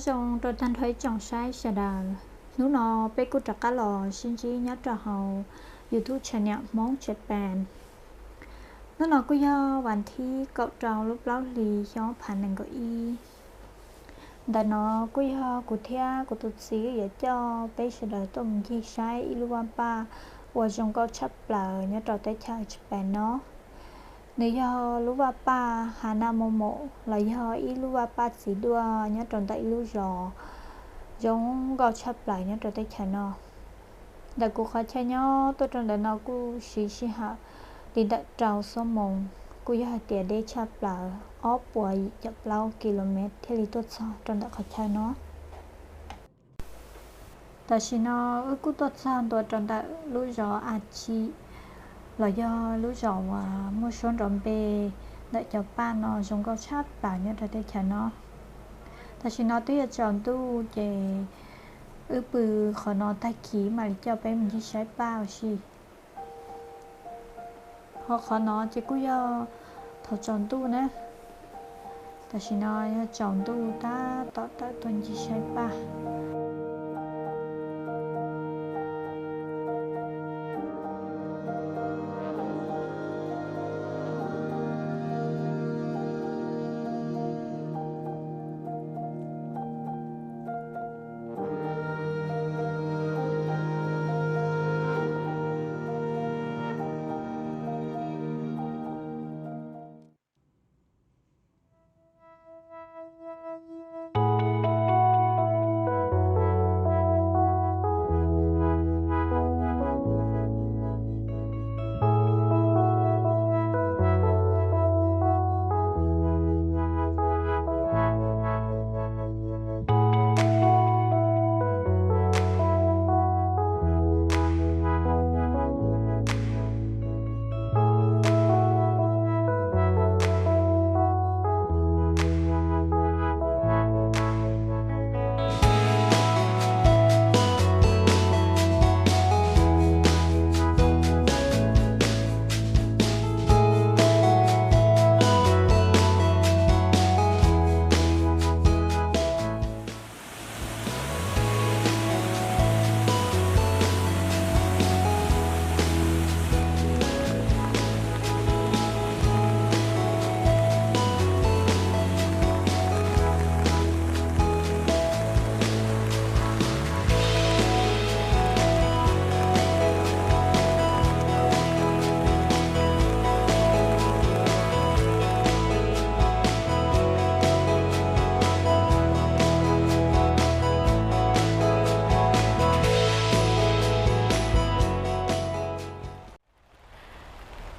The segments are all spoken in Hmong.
Zoo rau tag nrho ib tsoom saib sawv daws, hnub no peb kuj rov qab los sib ntsib nyob rau hauv YouTube channel Hmoob Japan. Hnub no kuj yog vas thib kaum rau lub plaub hlis xyoo ob phav nees nkaum ib. Ntawm no kuj yog kuv thiab kuv tus txiv yuav coj peb sawv daws tuaj mus ncig saib ib lub vaj paj uas zoo nkauj tshaj plaws nyob rau teb chaws Japan no. Nws yog lub vaj paj Hanamomo los yog ib lub vaj paj txiv duaj nyob rau ntawm ib lub zos zoo nkauj tshaj plaws nyob rau teb chaws no. Ntawm kuv qhov chaw nyob tuaj rau ntawm no kuj siv sij hawm li ntawm rau xuab moos, kuj yog hais tias deb tshaj plaws ob puas yim caum plaub kilomev thiaj li tuaj txog rau ntawm qhov chaw no. Tam sim no wb kuj tuaj txog ntua rau ntawm lub zos Achi los yog lub zos uas muaj suab nrov npe ntawm cov paj no zoo nkauj tshaj plaws nyob rau teb chaws no. Tam sim no twb yuav tsaus ntuj ces wb pw qhov no tag kis mam li coj peb mus ncig saib paj ua si. Ho qhov no ces kuj yog thaum tsaus ntuj na. Tam sim no yog tsaus ntuj tab tom tawm tuaj ncig saib paj.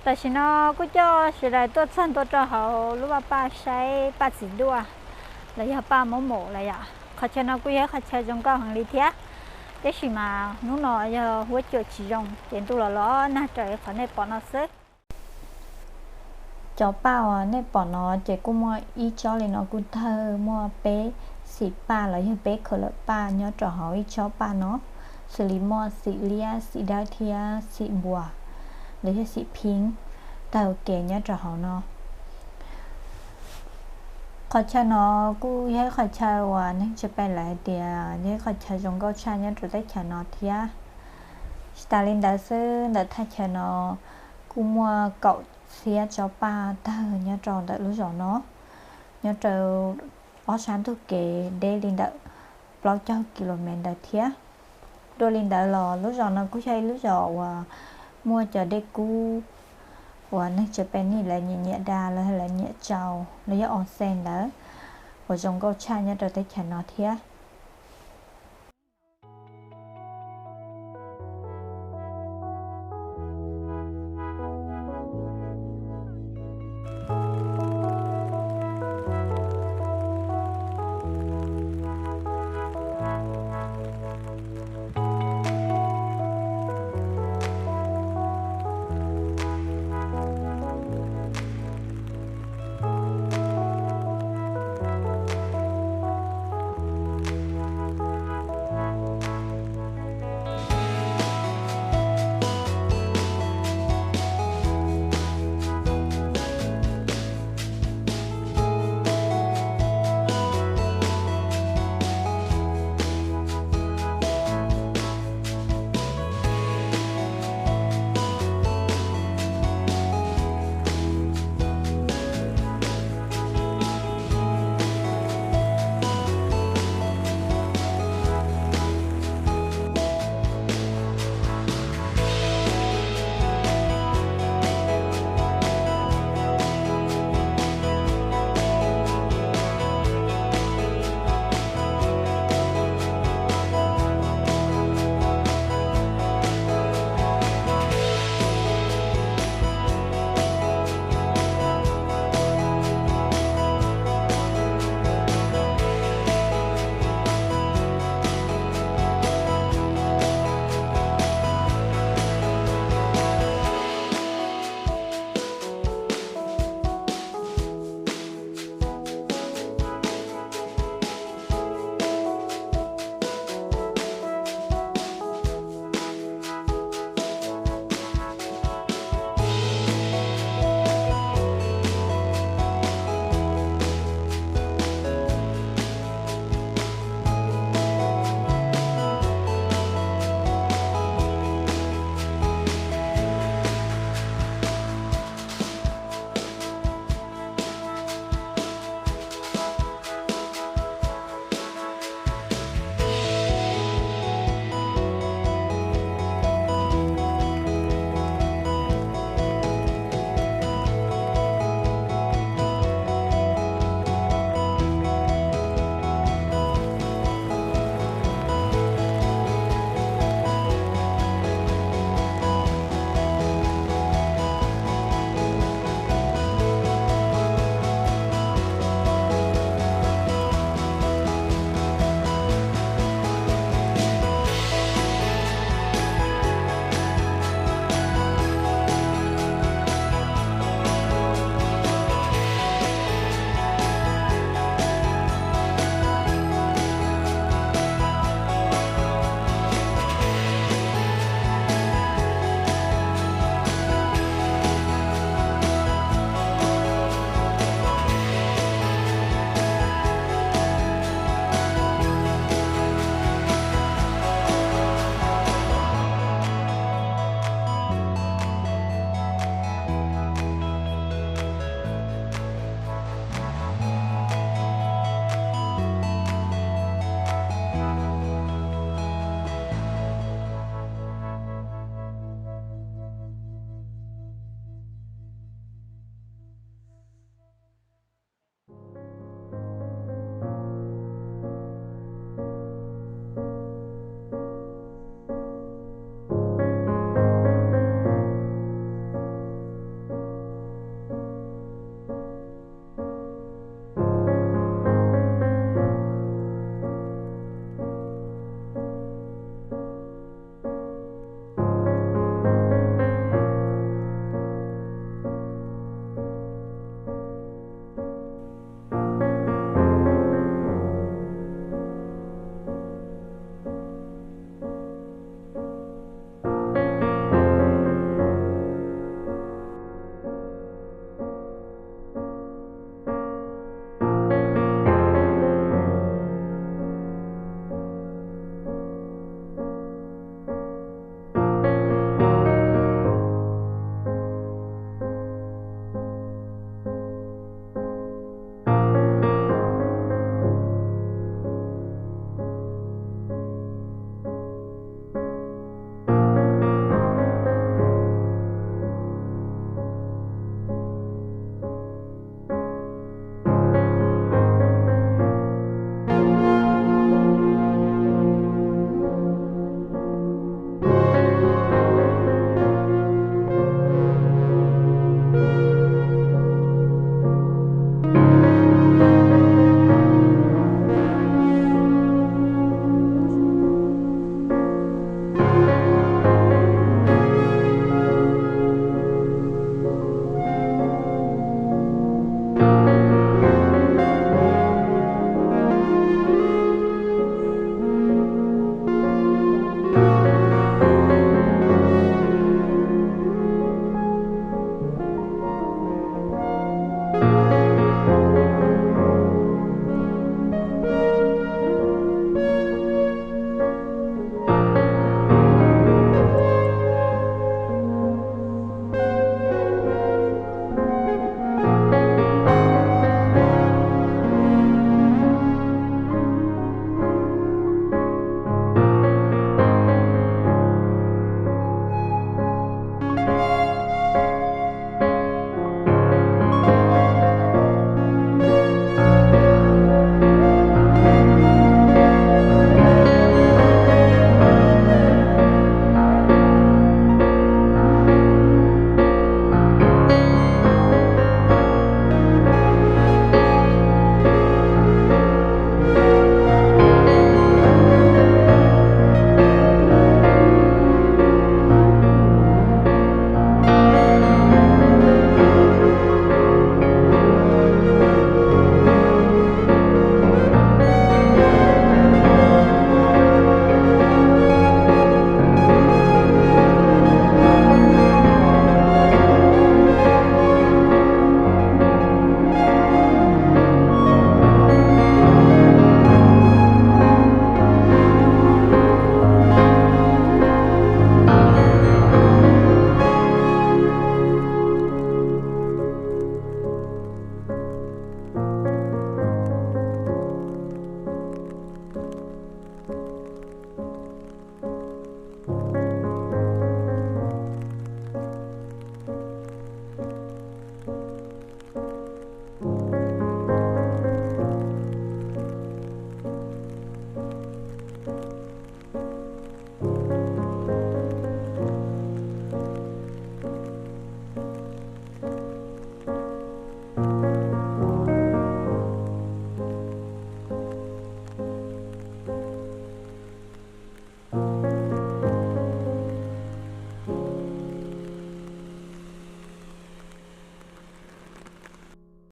Tam sim no kuj coj sawv daws tuaj txog ntua rau hauv lub vaj paj saib paj txiv duaj los yog paj Moob Maum lawm yom. Qhov chaw no kuj yog ib qhov chaw zoo nkauj heev li thiab, tab sis mas hnub no yog huab cua tsis zoo ces ntuj los los nag raws li qhov nej pom no xwb. Cov paj uas nej pom no ces kuj muaj ib tsob li no kuj tawg, muaj peb xim paj los yog peb khaws lawm paj nyob rau hauv ib tsob paj no, xws li muaj xim liab, xim dawb thiab xim npua los yog xim pheeb tawg ua ke nyob rau hauv no. Qhov chaw no kuj yog ib qhov chaw uas neeg Japan lawv hais tias yog ib qhov chaw zoo nkauj tshaj nyob rau teb chaws no thiab. Tsis tas li ntawd xwb, ntawm thaj chaw no kuj muaj kaum txhiab tsob paj tawg nyob rau ntawm lub zos no, nyob rau ob sab ntug kev deb li ntawm plaub caug kilomev ntawd thiab. Dua li ntawd los lub zos no kuj yog ib lub zos uas muaj cov dej kub uas neeg Japanese lawv nyiam nyiam da los lawv nyiam tsau los yog onsen ntawd uas zoo nkauj tshaj nyob rau teb chaws no thiab.